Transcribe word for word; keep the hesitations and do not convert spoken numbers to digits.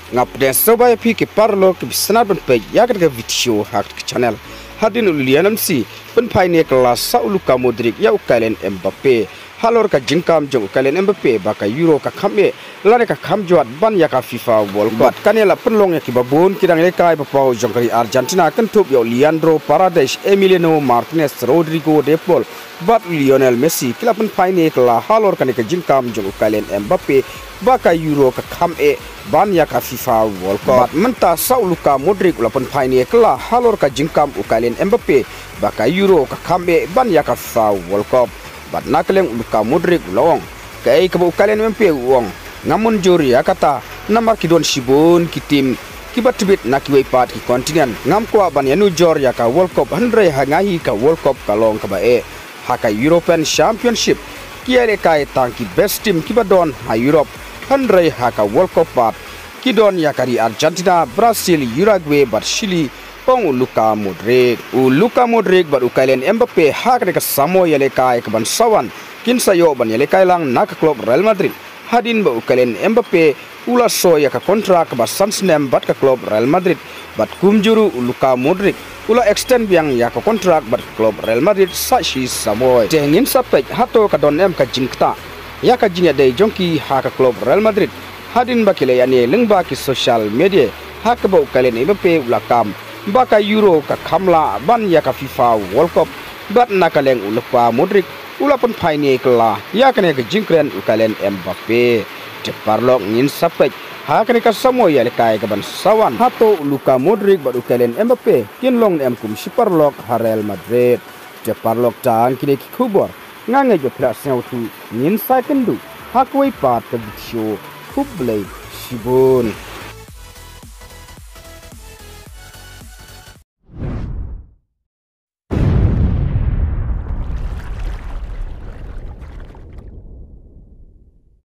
Nga pdiang sngewbha ïa phi ki paralok kiba sngewbha ban peit ïa kane ka video ha kane ka channel. Hadien u Lionel Messi pynphai ne kylla sa u Luka Modric ïa u Kylian Mbappe halor ka jingkam jong u Kylian Mbappe ba ka Euro ka kham eh lane ka kham jwat ban ïa ka FIFA World Cup. Bad kane la pynlong ïa kiba bun ki nongïalehkai ba paw jong ka ri Argentina kynthup ïa u Lisandro Paredes, Emiliano Martinez, Rodrygo de Paul bad u Lionel Messi ki la pynphai ne kylla halor kane ka jingkam jong u Kylian Mbappe ba ka Euro ka kham eh ban ïa ka FIFA World Cup. Bad mynta sa u Luka Modric u la pynphai ne kylla halor ka jingkam u Kylian Mbappe ba ka Euro ka kham eh ban ïa ka FIFA World Cup. Bad na ka liang u Luka Modric u la ong, kaei kaba u Kylian Mbappe u ong, ngam mynjur ïa kata, namar ki don shibun ki team kiba tbit na kiwei pat ki continent. Ngam kwah ban ïanujor ïa ka World Cup, hynrei ha nga hi ka World Cup ka long kaba eh. Ha ka European Championship ki ïalehkai tang ki best team kiba don ha Europe, hynrei ha ka World Cup pat ki don ïa ka ri Argentina, Brazil, Uruguay bad Chile, ong u Luka Modric. U Luka Modric bad u Kylian Mbappe ha kane ka samoi ïalehkai kaban sa wan kin sa ïoh ban ïalehkai lang na ka club Real Madrid, hadien ba u Kylian Mbappe u la soi ïa ka kontrak kaba san snem bad ka club Real Madrid. Bad kumjuh ruh u Luka Modric u la extend biang ïa ka kontrak bad ka club Real Madrid sa shi samoi. Te ngin sa peit hato ka don em ka jingktah ïa ka jingïadei jong ki ha ka club Real Madrid, hadien ba ki la ïa ne lyngba ki social media ha kaba u Kylian Mbappe u la kam ba ka Euro ka kham lah ban ïa ka FIFA World Cup. Bad na ka liang u Luka Modric u la pynphai ne kylla ïa kane ka jingkren u Kylian Mbappe. Te paralok, ngin sa peit ha kane ka samoi ïalehkai kaban sa wan hato u Luka Modric bad u Kylian Mbappe kin long ne em kum shi paralok ha Real Madrid. Te paralok, tang kine ki khubor, nga ngeit ba phi la sngewthuh. Ngin sa ïakynduh ha kawei pat ka video. Khublei shibun.